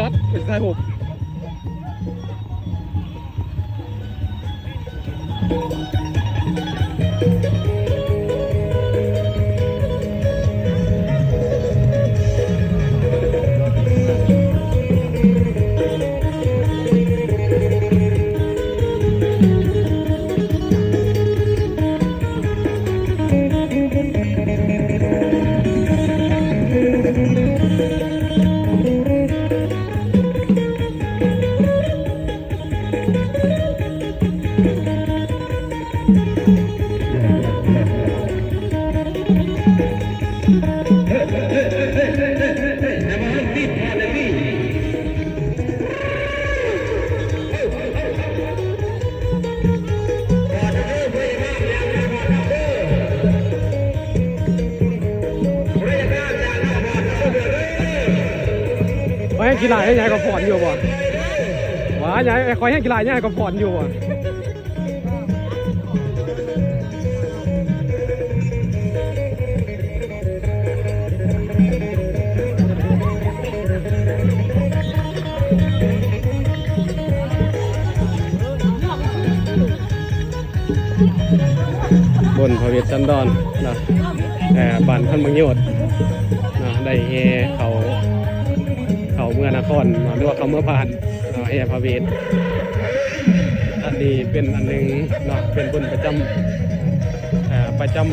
ອດ ເປັນສາຍຫົບ. ຂ້ອຍແຮ່ງຂີ້ລ້າ ຢາກໃຫ້ເຂົາຟ້ອນຢູ່ບໍ່? ວ່າ ຢາກໃຫ້ ຂ້ອຍແຮ່ງຂີ້ລ້າ ຢາກໃຫ້ເຂົາຟ້ອນຢູ່ບໍ່? ບຸນພະເວດສັນດອນເນາະ ເອີ ບ້ານພັນບາງໂຍດເນາະ ໄດ້ແຫ່ເຂົ້າ ເຂົ້າເມືອນະຄອນເນາະ ຫຼືວ່າເຂົ້າເມືອບ້ານເນາະ ແຫ່ພະເວດ. ອັນນີ້ເປັນອັນໜຶ່ງເນາະ ເປັນບຸນປະຈຳ ເອີ ປະຈຳ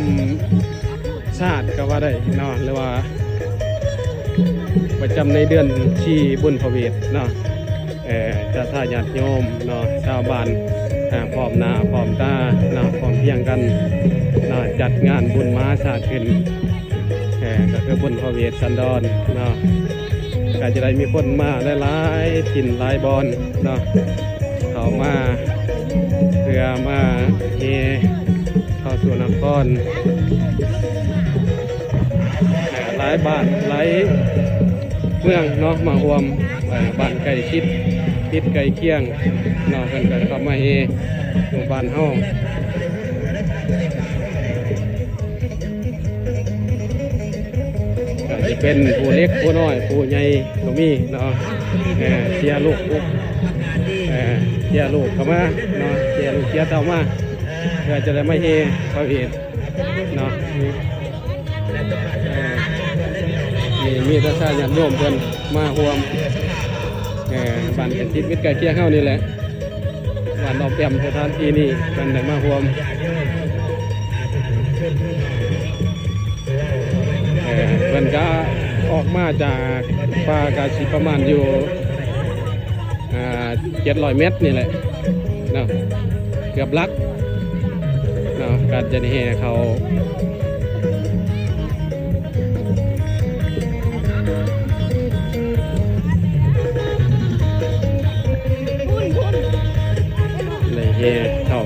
ຊາດກໍວ່າໄດ້ເນາະ ຫຼືວ່າປະຈຳໃນເດືອນທີ່ບຸນພະເວດເນາະ ເອີ ສັດທາຍາດໂຍມເນາະ ຊາວບ້ານ ເອີ ພ້ອມໜ້າພ້ອມຕາເນາະ ພ້ອມພຽງກັນເນາະ ຈັດງານບຸນມະຫາຊາດຂຶ້ນ ເອີ ກໍຄືບຸນພະເວດສັນດອນເນາະ ກໍຈະໄດ້ມີຄົນມາຫຼາຍໆຖິ່ນຫຼາຍບ່ອນເນາະ ເຂົ້າມາເພື່ອມາແຫ່ ເຂົ້າສູ່ນະຄອນ ຫຼາຍບ້ານຫຼາຍເມືອງເນາະ ມາຮ່ວມ ເອີ ບ້ານໃກ້ຊິດ ຕິດໃກ້ຄຽງເນາະ ເພິ່ນກໍເຂົ້າມາແຫ່ຢູ່ບ້ານເຮົາ ກໍຈະເປັນຜູ້ເລັກຜູ້ນ້ອຍຜູ້ໃຫຍ່ກໍມີເນາະ ເອີ ເຊຍລູກ ເອີ ເຊຍລູກເຂົ້າມາເນາະ ເຊຍລູກເຊຍເຕົ້າມາ ເພື່ອຈະໄດ້ມາແຫ່ພະເວດ ເນາະ ເອີ ມີ ມີແຕ່ຊາຍາດໂຍມເພິ່ນມາຮ່ວມ ເອີ ບ້ານກະຕິດມິດໃກ້ຄຽງເຮົານີ້ແຫຼະ ບ້ານອອມແອມສະຖານທີ່ນີ້ເພິ່ນໄດ້ມາຮ່ວມ ເອີ ເພິ່ນກະອອກມາຈາກປ່າກະຊິປະມານຢູ່ ອ່າ ເຈັດຮ້ອຍແມັດນີ້ແຫຼະເນາະ ເກືອບຫຼັກເນາະ ການຈະໄດ້ແຫ່ເຂົ້າ ໄດ້ແຫ່ເຂົ້າ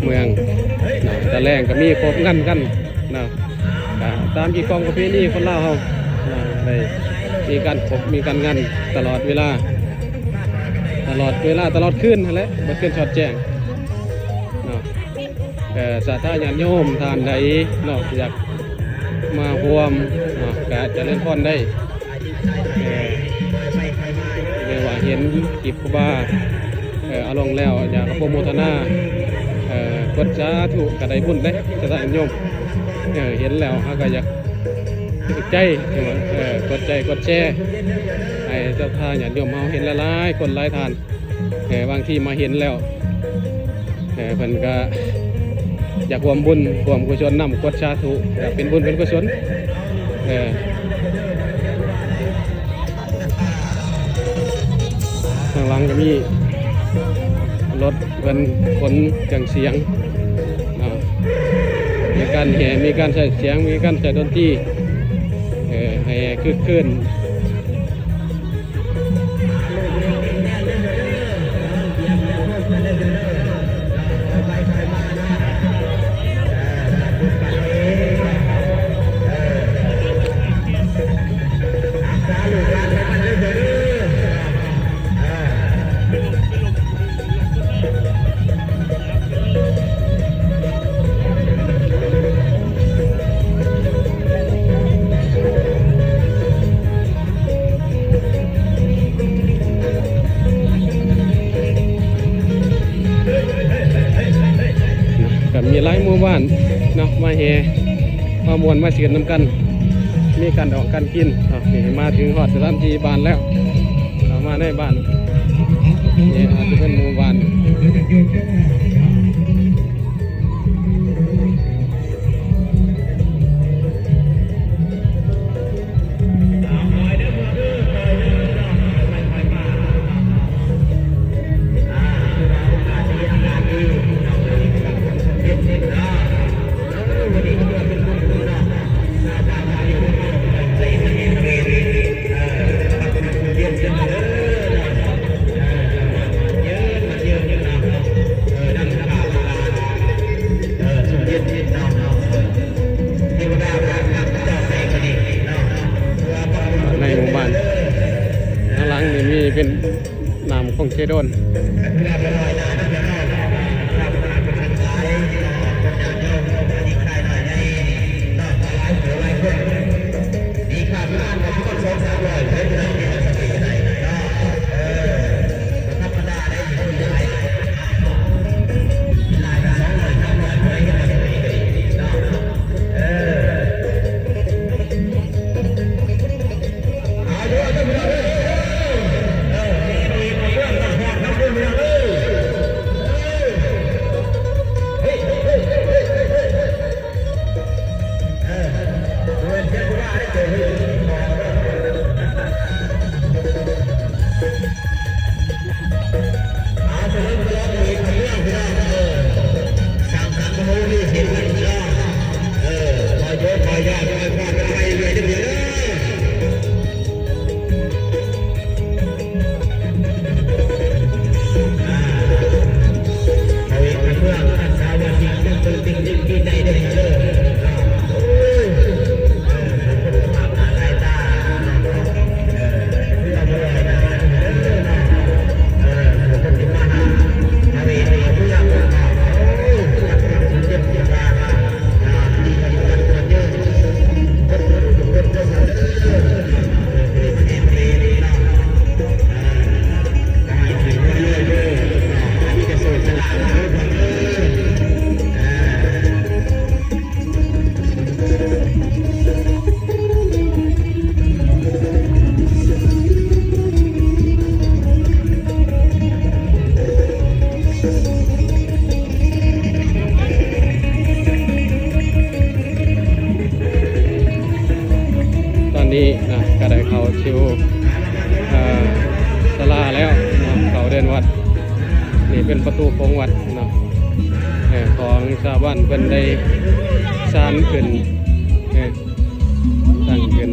ເມືອງເນາະ ຕອນແລງກໍມີຄົບງັນກັນເນາະ. ກະຕາມຮີດຄອງປະເພນີຄົນລາວເຮົານະ ໄດ້ມີການຄົບມີການງັນຕະຫຼອດເວລາ ຕະຫຼອດເວລາ ຕະຫຼອດຄືນຫັ້ນແຫຼະ ບໍ່ຄືນຊອດແຈ້ງເນາະ. ເອີ ສາທາຍາດໂຍມທ່ານໃດເນາະ ຢາກມາຮ່ວມເນາະ ກະຈະເລີນພອນໄດ້ ເອີ ຫຼືວ່າເຫັນຄລິບຄູບາ ເອີ ເອົາລົງແລ້ວ ຢາກອະນຸໂມທະນາ ເອີ ກົດສາທຸ ກະໄດ້ບຸນເດ້ ສາທາຍາດໂຍມ. ເອີ ເຫັນແລ້ວເຮົາກະຢາກຖືກໃຈ ເອີ ກົດໄລກ໌ ກົດແຊ ໃຫ້ສາທາຍາດໂຍມເຮົາເຫັນຫຼາຍໆຄົນຫຼາຍທ່ານ. ເອີ ບາງທີມາເຫັນແລ້ວ ເອີ ເພິ່ນກະຢາກຮ່ວມບຸນຮ່ວມກຸສົນນຳ ກົດສາທຸ ກະເປັນບຸນເປັນກຸສົນ. ເອີ ທາງຫຼັງກະມີລົດເພິ່ນຂົນເຄື່ອງສຽງເນາະ ມີການແຫ່ ມີການໃຊ້ສຽງ ມີການໃຊ້ດົນຕີ ເອີ ໃຫ້ຄຶກຄື້ນ. ເ ມ່ວນມາຊື່ນນຳກັນ ມີການດອກການກິນເນາະ. ນີ້ມາເຖິງຮອດສະຖານທີ່ບ້ານແລ້ວ ເຂົ້າມາໃນບ້ານ ນີ້ອາດຈະເປັນໝູ່ບ້ານ. ໃນໝູ່ບ້ານທາງຫຼັງນີ້ມີເປັນ ນ້ຳຂອງເຈໂດນ. ຕອນນີ້ນະ ກະໄດ້ເຂົ້າສູ່ ເອີ ສາລາແລ້ວເນາະ ເຂົ້າເດີ່ນວັດ. ນີ້ເປັນປະຕູໂຂງວັດເນາະ ເອີ ຂອງຊາວບ້ານເພິ່ນໄດ້ສ້າງຂຶ້ນ ເອີ ຕັ້ງຂຶ້ນ.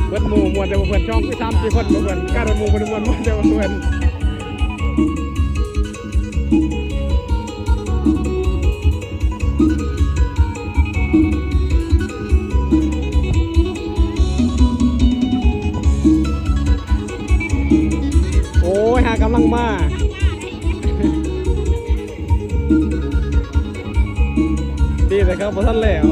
ເບິດໝູ່ມ່ວນແຕ່ບໍ່ເພື່ອນ ຊ່ອງຄືສາມສີ່ຄົນບໍ່ເພື່ອນ ການໝູ່ບໍ່ໄດ້ມ່ວນ ມ່ວນແຕ່ບໍ່ເພື່ອນ. ໂອ້ຍ ຫາກຳລັງມາ ດີແຕ່ເຂົາບໍ່ທັນແລ້ວ.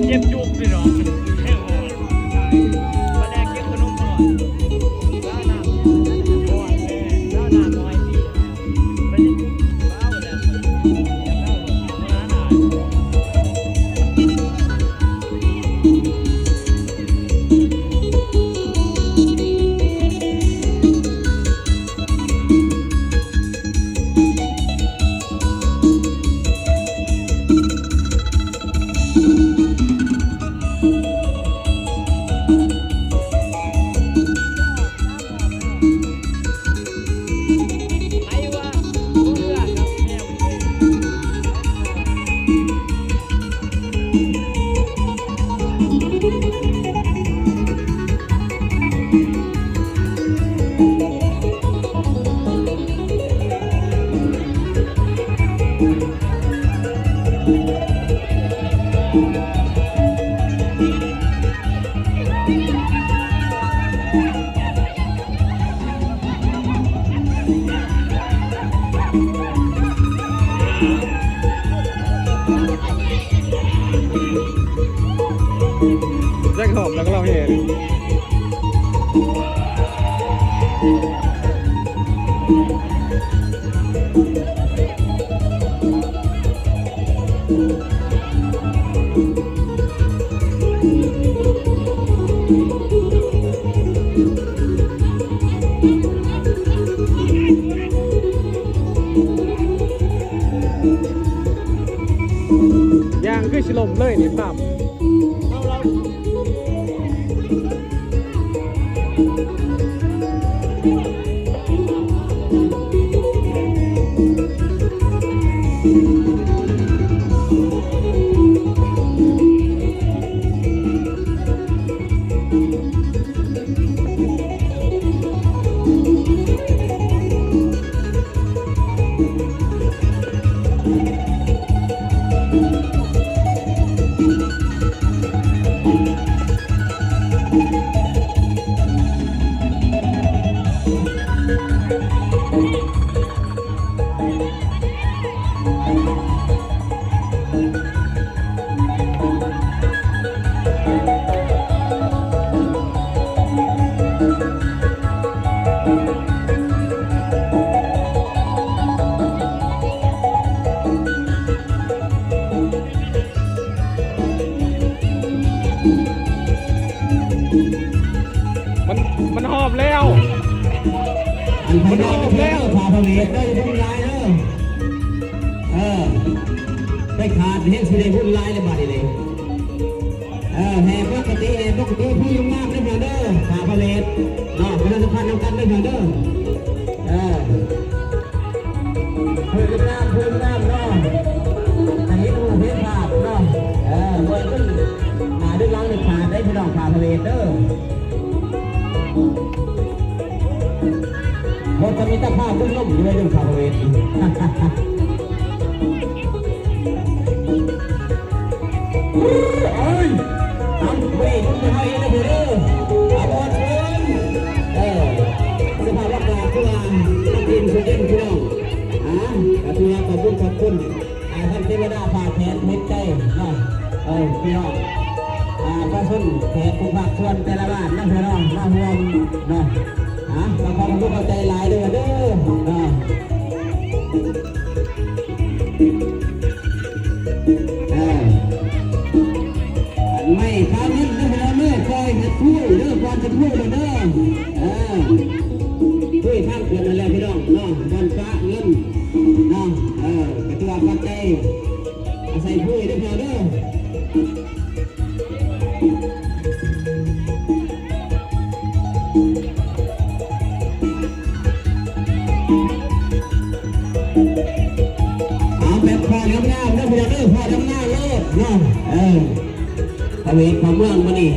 ເຈັບຈຸກນີ້ດອກ ປາແດກເກັບຂະໜົມກ່ອນ ລາວໜ້າ ລາວໜ້າໜ້ອຍ ແຈັກຮອບແລ້ວກໍລາວແຫ່. ຍ່າງຄືຊິລົ້ມເລີຍນີ້ ພາບ. ມັນ ມັນຮອບແລ້ວ ມັນຮອບແລ້ວ ພາພະເວດເດີ ຢ່າເພິ່ງຫຼາຍເດີ ເອີ ໄປຂາດແຮງຊິໄດ້ບຸນຫຼາຍແລ້ວບາດນີ້ເດ້ ເອີ ແຫ່ປົກກະຕິ ແຫ່ປົກກະຕິ ຜູ້ງາມເດີ ເດີ ພາພະເວດເນາະ ປະຊາສຳພັນນຳກັນເດີ ເດີ ເອີ. ເພິ່ນງາມ ເພິ່ນງາມເນາະ ໃຫ້ເຫັນຮູບເຫັນພາບເນາະ ເອີ ບໍ່ໃຫ້ເບິ່ງໜ້າເບິ່ງຫຼັງເດັດຂາດເດ້ ພີ່ນ້ອງ ພາພະເວດເດີ ເອີ ບໍ່ຈະມີຕາພາບລຸ້ນລົມຢູ່ໃນເລື່ອງພາກເວທ. ເອີຍ ຕາມເວທໄປເດີ ອາບອນເພິ່ນ. ເອີ ສະພາບອາກາດຄືວ່າ ຕັດເຢັນສຸດເຢັນ ພີ່ນ້ອງ. ອາ ກະຖືວ່າຂອບຄຸນ ຂອບຄຸນ ອາ ທ່ານເທວະດາພາກແຂກມິດໃຈເນາະ. ເອີ ພີ່ນ້ອງ ອາ ປະຊາຊົນແຂກທຸກພາກສ່ວນແຕ່ລະບ້ານເນາະ ພີ່ນ້ອງ ມາຮ່ວມເນາະ. ອາ ຂໍຂອບຄຸນຂອບໃຈຫຼາຍເດີ ເດີເນາະ. ເອີ ອັນໄມ້ຄາວເງິນເດີ ພີ່ນ້ອງເດີ ປ່ອຍເຫັດພູເດີ ກ່ອນຈະພູເດີ. ເອີ ພູທາງຂຶ້ນຫັ້ນແຫຼະ ພີ່ນ້ອງເນາະ ບ່ອນປະເງິນເນາະ. ເອີ ກະຖືວ່າປັດໄຈ ອາໄສຜູ້ເດີ ເດີ. ເອົາແບບພໍງາມໆເດີ ພີ່ນ້ອງເດີ ພໍງາມໂລດເນາະ. ເອີ ຕະເວນເຂົ້າເມືອງມື້ນີ້.